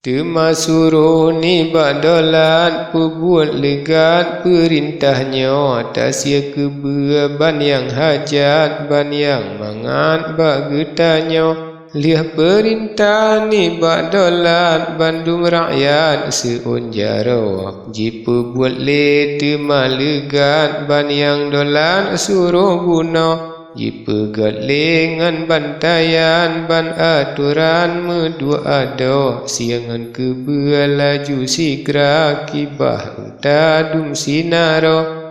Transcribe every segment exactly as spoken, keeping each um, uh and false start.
Teuma suroh nibak Dolat peubuet leugat peurintah nyoe, tasie keubeue ban nyang hajat, ban nyang mangat bak geutanyoe. Lheueh peurintah nibak Dolat bandum rakyat seuôn jaroe, jipeubuet lé teuma leugat ban nyang Dolat suroh bunoe. Jipeugét lé ngon bantaian ban atoran meuduek adoe, sie ngon keubeue laju sigra kibah unta dum sinaroe.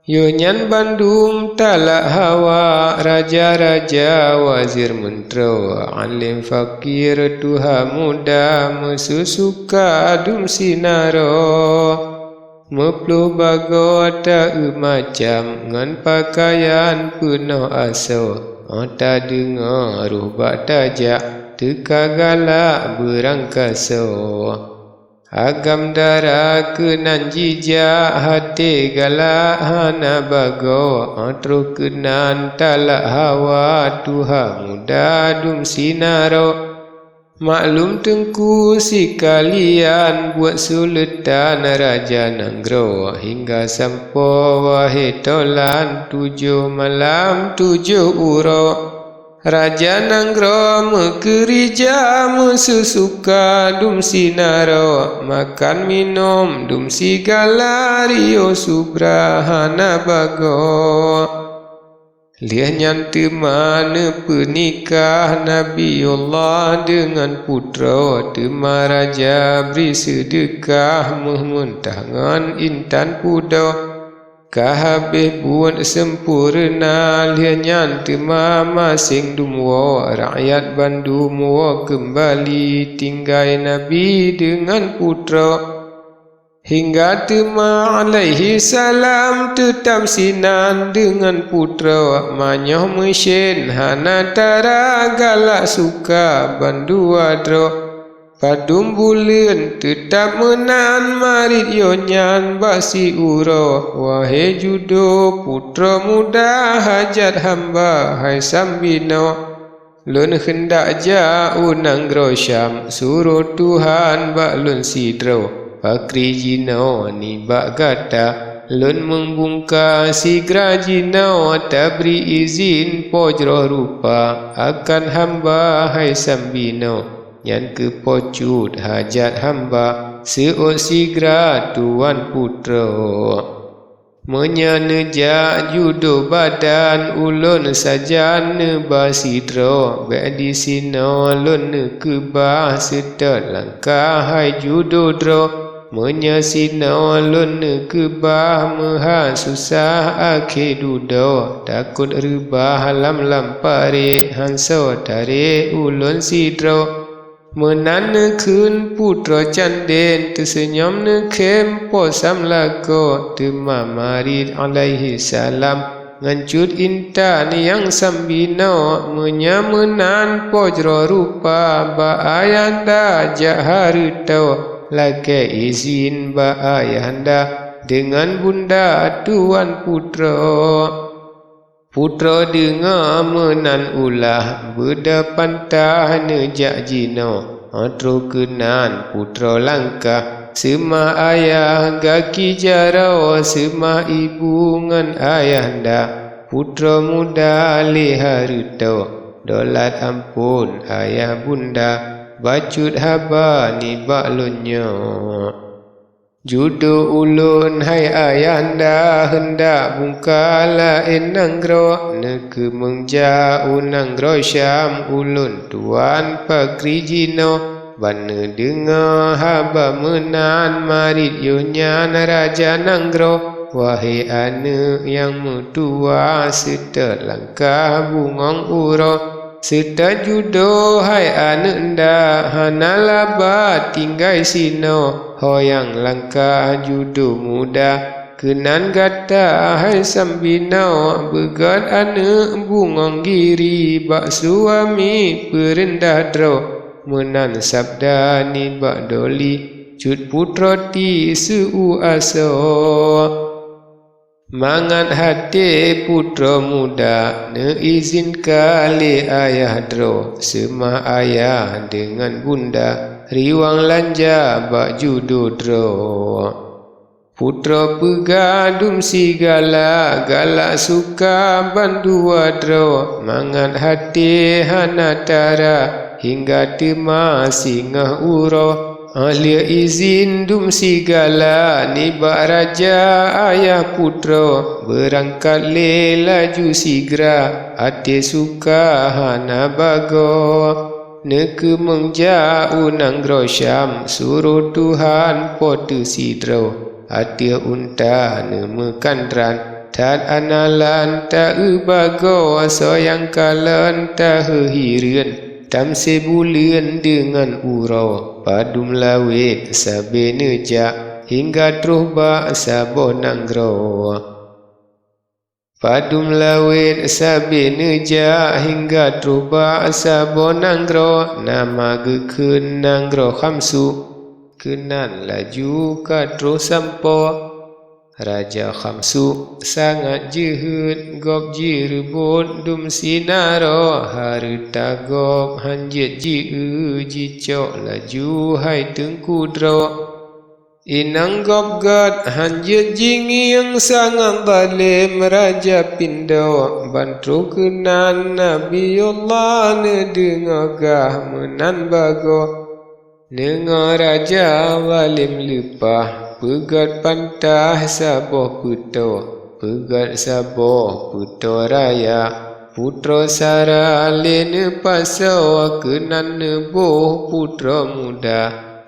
Yoh nyan bandum talak hawa, raja-raja, wazir meuntroe, além fakir, tuha muda, meususuka dum sinaroe. Meuploh bagoe ta-eu macam ngon peukayan peunoh asoe. Óh tadeungoe roh bak tajak teuka galak beurangkasoe. Agam dara keunan jijak, até galak hana bagoe. Óh troh keunan talak hawa tuha muda dum sinaroe. Maklum teungku sikalian, buet suleutan raja nanggroe, hingga sampoe wahé tolan tujoh malam tujoh uroe. Raja nanggroe meukeurija meususuka dum sinaroe, makan minum dum sigala, riôh subra hana bagoe. Lheueh nyan teuma neupeunikah Nabiullah deungon putroe, teuma raja bri seudeukah méuh meuntah ngon intan pudoe. Ka habéh buet seumpureuna, lheueh nyan teuma maséng dum woe, rakyat bandum woe keumbali tinggai Nabi deungon putroe. Hingga teuma alaihi salam teutab sinan deungon putroe, manyoh meusen hana tara galak suka bandua droe. Padum buleuen teutab meunan marit yoh nyan bak siuroe, wahé judo putroe muda hajat hamba hai sambinoe. Lôn heundak jak u nanggroe Syam, suroh Tuhan bak lôn sidroe. Pakri jinoe nibak gata, lôn meubungka sigra jinoe, tabri izin po jroh rupa akan hamba hai sambinoe. Nyan keuh po cut hajat hamba, seuôt sigra tuwan putroe. Meunyoe neujak judo badan, ulôn sajan neuba sidroe, bék disinoe lôn neukeubah, seutôt langkah hai judo droe. Meunyoe sinoe lôn neukeubah, meuha susah akhé dudoe, takot reubah lam-lam parék, han soe tarek ulôn sidroe. Meunan neukheun putroe candén, teuseunyom neukhém po samlakoe, teuma marit alaihi salam ngon cut intan nyang sambinoe. Meunyoe meunan po jroh rupa, bak ayahanda jak hareutoe, lakée izin bak ayahanda deungon bunda tuwan putroe. Putroe deungoe meunan ulah, beudôh pantah neujak jinoe. Óh troh keunan putroe langkah, seumah ayah gaki jaroe, seumah ibu ngon ayahanda. Putroe muda lé hareutoe, dolat amphon ayah bunda, bacut haba nibak lôn nyoe. Judo ulôn hai ayahanda, heundak bungka laén nanggroe, neukeumeung jak u nanggroe Syam, ulôn tuwan pakri jinoe. Ban neudeungoe haba meunan, marit yoh nyan raja nanggroe. Wahé aneuëk nyang meutuwa, seutôt langkah bungöng uroe. Seutôt judo hai aneuëk nda, hana laba tinggai sinoe. Ho nyang langkah judo muda, keunan gata hai sambinoe, beugöt aneuëk bungöng giri, bak suami peureundah droe. Meunan sabda nibak doli, cut putroe ti seu asoe. Mangat até putroe muda neuizinkan lé ayah droe, seumah ayah deungon bunda, riwang lanja bak judo droe. Putroe peugah dum sigala, galak suka bandua droe, mangat até hana tara, hingga teuma singoh uroe. Óh lheueh izin dum sigala nibak raja ayah putroe, beurangkat lé laju sigra, até suka hana bagoe. Neukeumeung jak u nanggroe Syam, suroh Tuhan po teuh sidroe. Ateueh unta neumeukantran, that aneuëk lôn ta-eu bagoe, soe nyang kalon taheu hireuen, tamsé buleuen deungon uroe. Padum lawét sabe neujak, hingga troh bak saboh nanggroe. Padum lawét sabe neujak, hingga troh bak saboh nanggroe, nama geukheun nanggroe Khamsu. Keunan laju ka troh sampoe. Raja Khamsu sangat jeuheut, gob jireubot dum sinaroe, hareuta gob hán jeuet jieu, jicok laju hai teungku droe. Inong gob gét hán jeuet jingieng, sangat zalem raja pindo. Ban troh keunan Nabiullah neudeungoe gah meunan bagoe. Neungoe raja zalem leupah, peugét pantah saboh peutoe, peugét saboh peutoe raya. Putroe sara lé neupasoe, keunan neuboh putroe muda.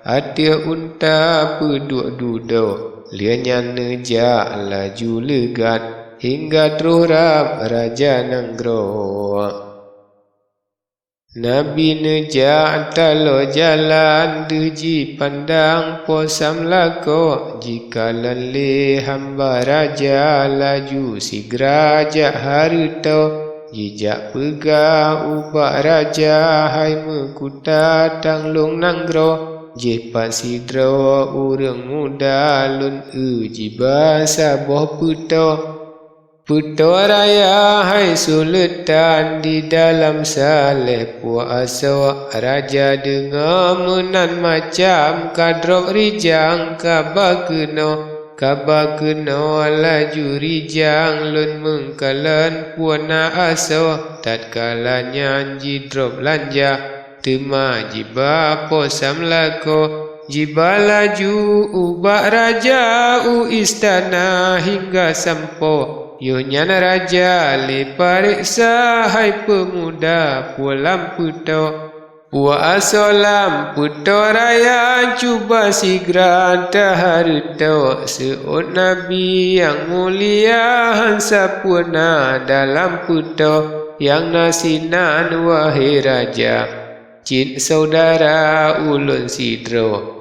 Ateueh unta peuduek dudoe, lheueh nyan neujak laju leugat, hingga troh rab raja nanggroe. Nabi neujak taloe jalan, deuh jipandang po Sam lakoe, jikalon lé hamba raja, laju sigra jak hareutoe. Jijak peugah ubak raja, hai meukuta tanglong nanggroe, jih pat sidroe ureuëng muda, lôn eu jiba saboh peutoe. Peutoe raya hai suleutan, di dalam saléh puasoe. Raja deungoe meunan macam, ka drob rijang kaba keunoe. Kaba keunoe laju rijang, lôn meukalon puena asoe. Tatkala nyan jidrob lanja, teuma jiba po Sam lakoe. Jiba laju ubak raja u istana hingga sampoe. Yoh nyan raja lé pareksa, hai peumuda, peue lam peutoe. Puasoe lam peutoe raya, cuba sigra tahareutoe. Seuôt Nabi nyang mulia, hán sapeue na dalam peutoe. Nyang na sinan, wahé raja, cit syedara ulôn sidroe.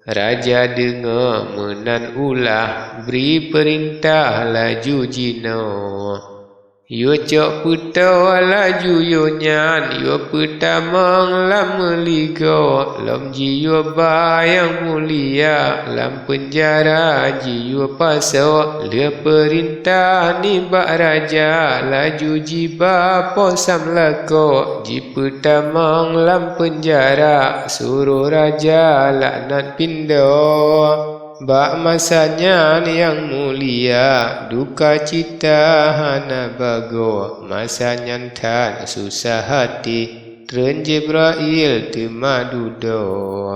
Raja deungoe meunan ulah, bri peurintah laju jinoe. Yue cok peutoe laju yoh nyan, yue peutamong lam meuligoe, lom jiyue ba nyang mulia, lam peunjara jiyue pasoe. Lheueh peurintah nibak raja, laju jiba po Sam lakoe, jipeutamong lam peunjara, suroh raja laknat pindo. Bak masa nyan nyang mulia, duka cita hana bagoe, masa nyan that susah até, treun Jibrail teuma dudoe.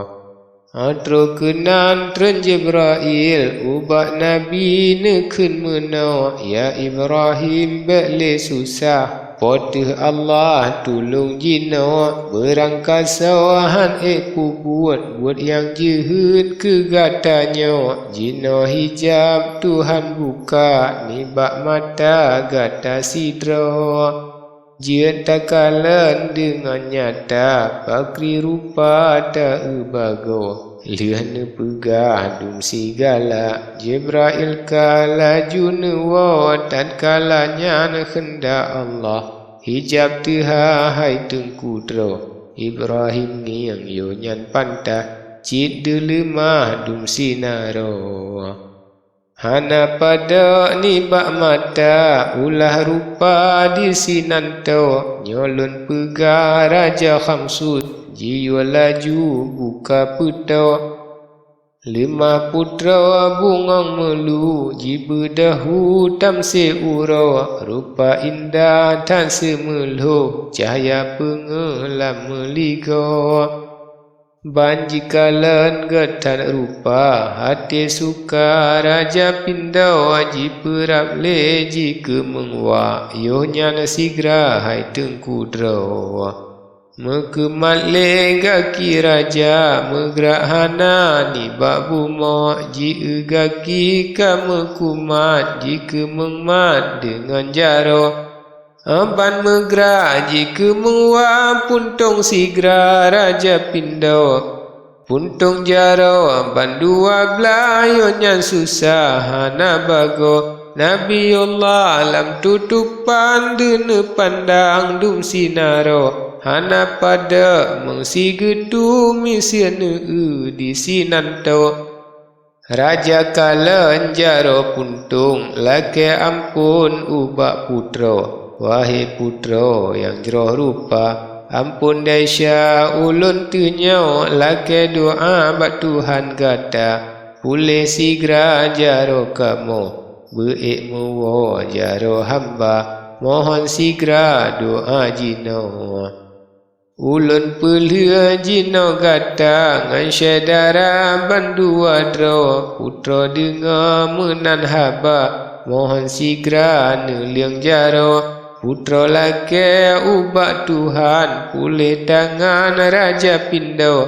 Óh troh keunan treun Jibrail ubak Nabi neukheun meunoe, "Ya Ibrahim, bék lé susah, Po teuh Allah tulông jinoe, beurangkasoe hán ék peubuet buet nyang jeuhet keu gata nyoe. Jinoe hijab Tuhan buka nibak mata gata sidroe. Jeuet takalon deungon nyata pakri rupa ta-eu bagoe." Lheueh neupeugah dum sigala, Jibrail ka laju neuwoe. Tatkala nyan keundak Allah, hijab teuhah hai teungku droe. Ibrahim ngieng yoh nyan pantah, cit deuleumah dum sinaroe. Hana padok nibak mata, ulah rupa disinan toh. Nyoe lôn peugah Raja Khamsut, jiyue laju buka peutoe. Leumah putroe bungöng meulu, jibeudôh hu tamsé uroe. Rupa indah that seumeulhoh, cahya peungeuh lam meuligoe. Ban jikalon geuh that rupa, até suka Raja Pindoe. Jipeurab lé jikeumeung wak, yoh nyan sigra hai teungku droe. Meukeumat lé gaki raja, meugrak hana nibak bumoe. Jieu gaki ka meukumat, jikeumeung mat deungon jaroe. Ban meugrak jikeumeung wak, puntông sigra Raja Pindoe. Puntông jaroe ban dua blaih, yoh nyan susah hana bagoe. Nabiullah lam tutopan, deuh neupandang dum sinaroe. Hana padok meung sigeutu, miseue neu-eu disinan toh. Raja kalon jaroe puntông, lakée amphon ubak putroe. Wahé putroe nyang jroh rupa, amphon desya ulôn teunyoe. Lakée doá bak Tuhan gata, puléh sigra jaroe kamoe. Beu ék meuwoe jaroe hamba, mohon sigra doá jinoe. Ulôn peulheueh jinoe gata ngon syedara bandua droe. Putroe deungoe meunan haba, mohon sigra neuleueng jaroe. Putroe lakée ubak Tuhan, puléh tangan Raja Pindoe.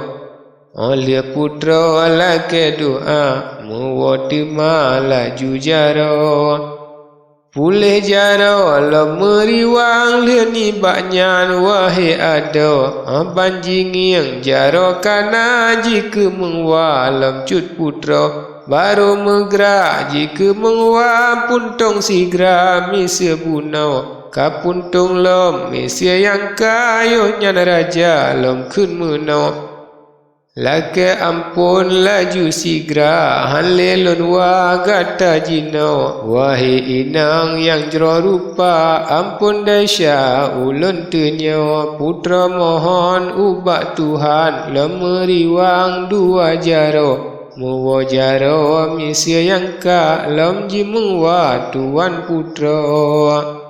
Óh lheueh putroe lakée doá, meuwoe teuma laju jaroe. Puléh jaroe lom meuriwang, lheueh nibak nyan wahé adoe. Ban jingieng jaroe kana, jikeumeung wak lom cut putroe. Barô meugrak jikeumeung wak, puntông sigra miseue bunoe. Ka puntông lom miseue nyang ka, yoh nyan raja lom kheun meunoe. Lakée amphon laju sigra, hán lé lôn wa gata jinoe. Wahé inong nyang jroh rupa, amphon desya ulôn teunyoe. Putroe mohon ubak Tuhan, lom meuriwang dua jaroe. Meuwoe jaroe miseue nyang ka, lom jimeung wa tuwan putroe.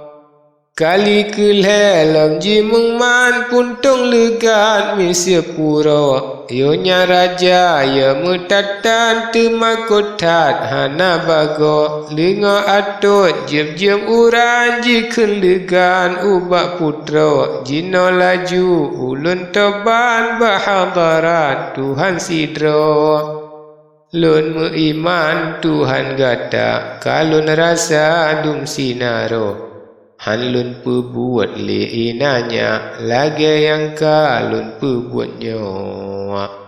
Kali keulhée lom jimeung mat, puntông leugat miseue puroe. Yoh nyan raja yö meutat-tat, teumakot that hana bagoe. Leungoe atot jeuem-jeuem urat, jikheun leugat ubak putroe. Jinoe laju ulôn tobat bak hadarat Tuhan sidroe. Lôn meuiman Tuhan gata, ka lôn rasa dum sinaroe. Hán lôn peubuet lé inan nyak lagée nyang ka lôn peubuet nyoe.